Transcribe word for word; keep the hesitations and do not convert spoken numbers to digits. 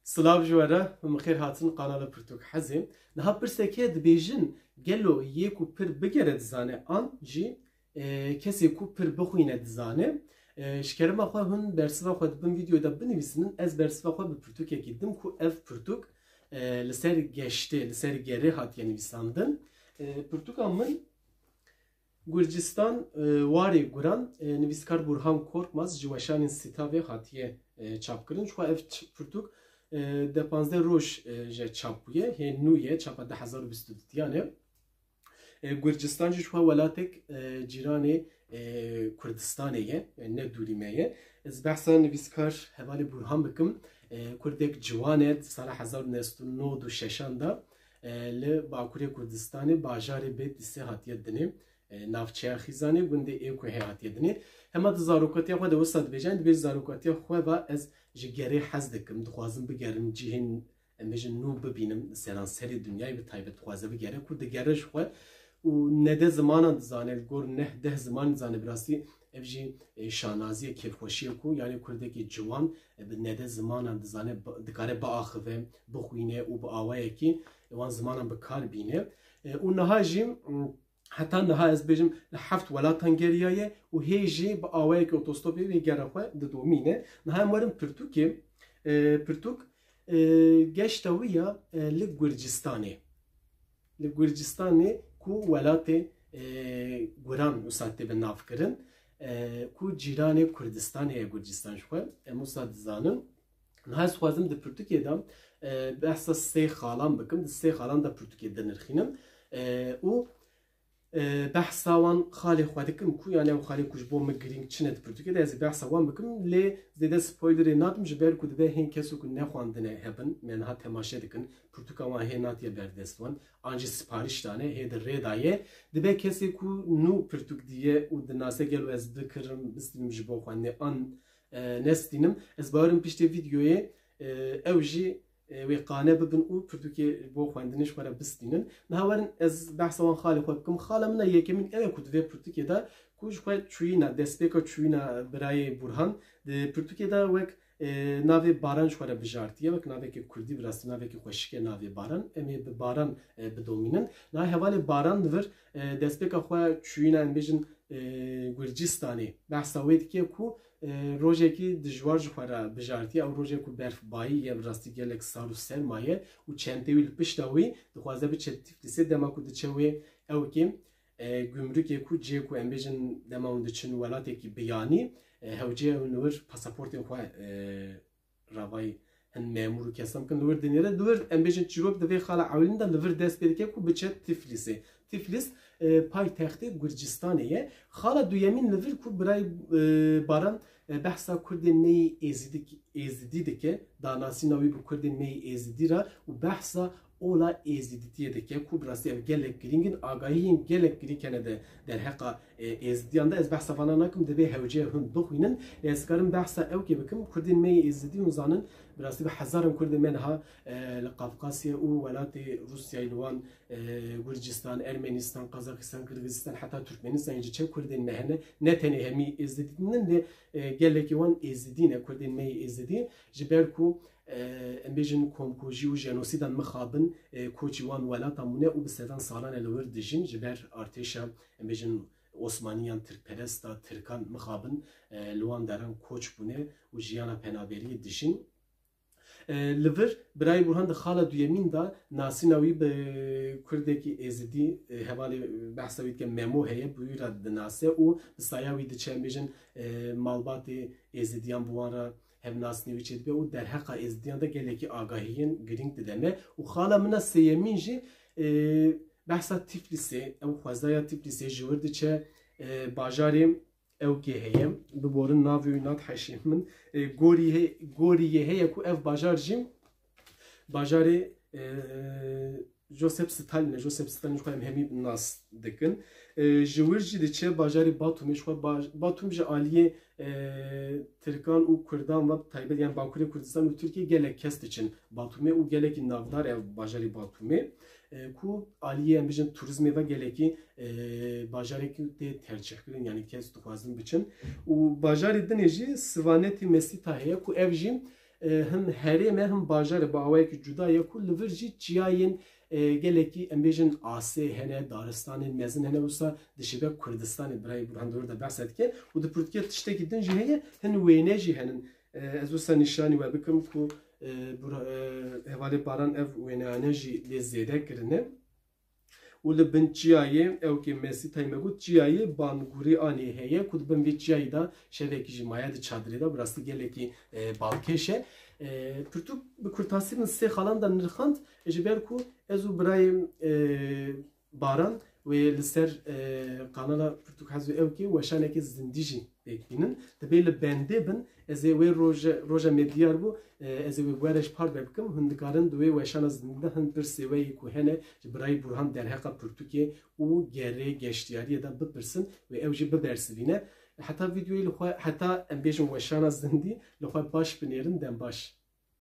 Silav ji we re, min xêr hatin kanala Pirtûk Hezê. Niha pirsek heye, dibêjin, gelo yê ku pir bigere dizane an jî, e, kesê ku pir bixwîne dizane? E, ji kerema xwe hûn bersiva xwe di bin vîdyoyê de binivîsînin, ez bersiva xwe bi pirtûkekî dim ku ev pirtûk, e, li ser geştê, li ser gerê hatiye nivîsandin. E, pirtûka min Gurcistan, e, warê guran, e, nivîskar Burhan Korkmaz ji weşanên Sîtavê hatiye, e, çapkirin. Ji xwe ev ç-, pirtûk, e, deh panzdeh roj, e, je çap bûye, hê nû ye, çapa du hezar û bîst û duyan e. E, Gurcistan jî ji xwe welatek, e, cîranê, e, Kurdistanê ye, e, ne dûrî me ye. Ez behsa nivîskar hevalê Burhan bikim. E, Kurdek ciwan e, di sala hezar û neh sed û nod û şeşan de, e, li Bakurê Kurdistanê bajarê Bêtlîsê hatiye dinê. E, navçeya Xîzanê, gundê Êkuhê hatiye dinê. Hema di zarokatiya xwe de wisa dibêje, dibêje zarokatiya xwe ve ez ji gerê hez dikim, dixwazim bigerim cihên, em bêjin, nû bibînim, seranserê dinyayê bi taybet dixwaze bigere, ku digere ji xwe û nede zimanan dizane, li gor neh deh ziman dizane, bi rastî ev jî, e, şanazî ye, kêfxweşî ye ku, yanî, Kurdekî ciwan, e, bi nede zimanan dizane, bi-, dikare biaxive, bixwîne û bi awayekî wan zimanan bi kar bîne. E, û niha jî, m, heta niha ez bêjim, li heft welatan geriyaye û hê jî bi awayekî otostopê vê gera xwe didomîne. Niha em werin pirtûkê, e, pirtûk, e, geşta wî ya, e, li Gurcistanê. Li Gurcistanê ku welatê, e, guran wisa tê bi nav kirin, e, ku cîranê Kurdistanê ye Gurcistan ji xwe, em wisa dizanin. Niha ez dixwazim di pirtûkê de, e, behsa sê xalan bikim, di sê xalan de pirtûkê dinirxînim. E, û, e, behsa wan xalê xwe dikim ku, yani, ew xalê ku ji bo min girîng çine di pirtûkê de, ez ê behsa wan bikim, lê zêde spoilerê nadim, ji ber ku dibe hên keso ku nexwandine hebin, me niha temaşe dikin, pirtûka wan hê natiye ber dest wan, an jî siparîş dane, hê di rê de ye. Dibe kesê ku nû pirtûk diye û dinase, gelo ez bikirim, bistînim ji bo xwendinê an, e, nestînim. Ez bawerim piştê vîdyoyê, e, ew jî, e, wê qane bibin û pirtûkê ji bo xwendinê ji xwe re bistînin. Niha werin ez behsa wan xalê xwe bikim. Xala min a yekemîn ew e ku di vê pirtûkê de ku ji xwe çûyîna, destpêka çûyîna birayê Burhan, di pirtûkê de wek, e, navê Baran ji xwe re bijartiye, wek navekê kurdî, bi rastî navekî xweşik e navê Baran. Em ê bi Baran, e, bidomînin. Niha hevalê Baran li vir, e, destpêka xwe çûyîna, em bêjin, e, Gurcistanê, behsa wê dike ku, e, rojekî dijwar ji xwe re bijartiye. Ew rojek ku berfbayî ye, bi rastî gelek sar û serma ye û çentê wî li pişta wî, dixwaze biçe Tiflisê. Dema ku diçe wê ewkê, e, gumrukê ku cihê ku, em bêjin, dema hûn diçin welatekî biyanî, e, hewce hûn li wir pasaportên xwe, e, ravayî hin memûr û kesan bikin, li wir dinêre. Li wir, em bêjin, çîrok di vê xala ewilîn de li vir dest pê dike ku biçe Tiflisê. Tiflis, e, paytextê Gurcistanê ye. Xala duyemîn li vir ku birayê, e, Baran, e, behsa Kurdên me yê Êzîdik-, Êzidî dike, danasîna wî bi Kurdên me yê Êzidî re û behsa ola Êzidîtiyê dike ku bi rastî ev gelek girîng in, agahiyên gelek girîng hene di derheqa, e, Êzidiyan de. Ez behsa vana nakim, divê hewce hûn bixwînin. Lê ez karim behsa ewkê bikim, Kurdên me yê Êzidî hûn zanin, bi rastî bi hezaran Kurdên me niha, e, li Qafqasya û welatê Rûsyayê, li wan, e, Gurcistan, Ermenistan, Qazaxistan, Qirgizistan, heta Turkmenistan jî çe Kurdên me hene. Ne tenê hemî Êzidî nin, lê, e, gelekî wan Êzidî ne, Kurdên me yê Êzidî. Ji ber ku, e, em bêjin, komkujî û jenosîdan mixabin, e, koçî wan welatan bûne û bi sedan salan e li wir dijîn, ji ber artêşa, em bêjin, Osmaniyan tirkperesta, Tirkan mixabin, e, li wan deran koç bûne û jiyana penaberiyê dijîn. E, li vir birayê Burhan di xala duyemîn de nasîna wî bi Kurdekî Êzidî, e, hevalê behsa wî dike, Memo heye, bi wî re dinase û bi saya wî diçe, em bêjin, e, malbatê Êzidiyan bi wan re hevnasînê wî çêdibe û derheqa Êzidiyan de gelekî agahiyên girîng dide me. Û xala min a sêyemîn jî, e, behsa Tiflisê, ew xwezaya Tiflisê ji wir diçe, e, bajarê ewkê heye. Biborin navê wî nat heşê min. E, gorî he-, gorî yê heye ku ev bajar jî bajarê, e, Joseph Stalin e. Joseph Stalin ji xwe em hemî nas dikin. E, ji wir jî diçe bajarê Batumê, ji xwe baj-, Batum ji aliyê, e, Tirkan û Kurdan ve bi taybet, yani Bakurê Kurdistan û Tirkiye gelek kes diçin Batumê û gelekî navdar e ev bajarê Batumê, e, ku aliyê, em bêjin, turizmê ve gelekî, e, bajarekî tê tercihkirin, yani kes dixwazin biçin. Û bajarê dinê jî Sivanetî Mesîta heye ku ev jî, e, him herême him bajarê bi awayekî cuda ye ku li vir jî çiyayên, e, gelekî em bêjin asê hene, daristanên mezin hene, wisa dişibe Kurdistanê, birayê Burhan Dorû de behse dike û di pirtûkê tiştekî din jî heye, hin wêne jî henin. E, ez wisa nîşanî we bikim ku, e, Bur-, e, hevalê Baran ev wêneyane jî lê zêde kirine. Û li bin çiyayê, ew kê Mesîtayê me got, çiyayê Bangûrî Anê heye ku di bin vê çiyayî de şevekî jî maye di çadirê de, bi rastî gelekî, e, balkêş e. E, pirtûk bi kurtasî min sê xalan de nirxand, ji ber ku ez û birayê, e, Baran wê li ser, e, kanala Pirtûk Hez û ew kê weşanekê zindî jî pêk bînin. Dibê li bendê bin, ez ê wê roje, roja me diyar bû, e, ez ê wê bi we re ji par ve bikim. Hûn dikarin di wê weşana zindî de hin pirsê we yê ku hene ji birayê Burhan derheqa pirtûkê û gerê geştiyariyê de bipirsin wê ew jî bibersivîne. Heta vîdeoyê li xwe, heta em bêjin weşana zindî li xwe baş binêrin, dem baş.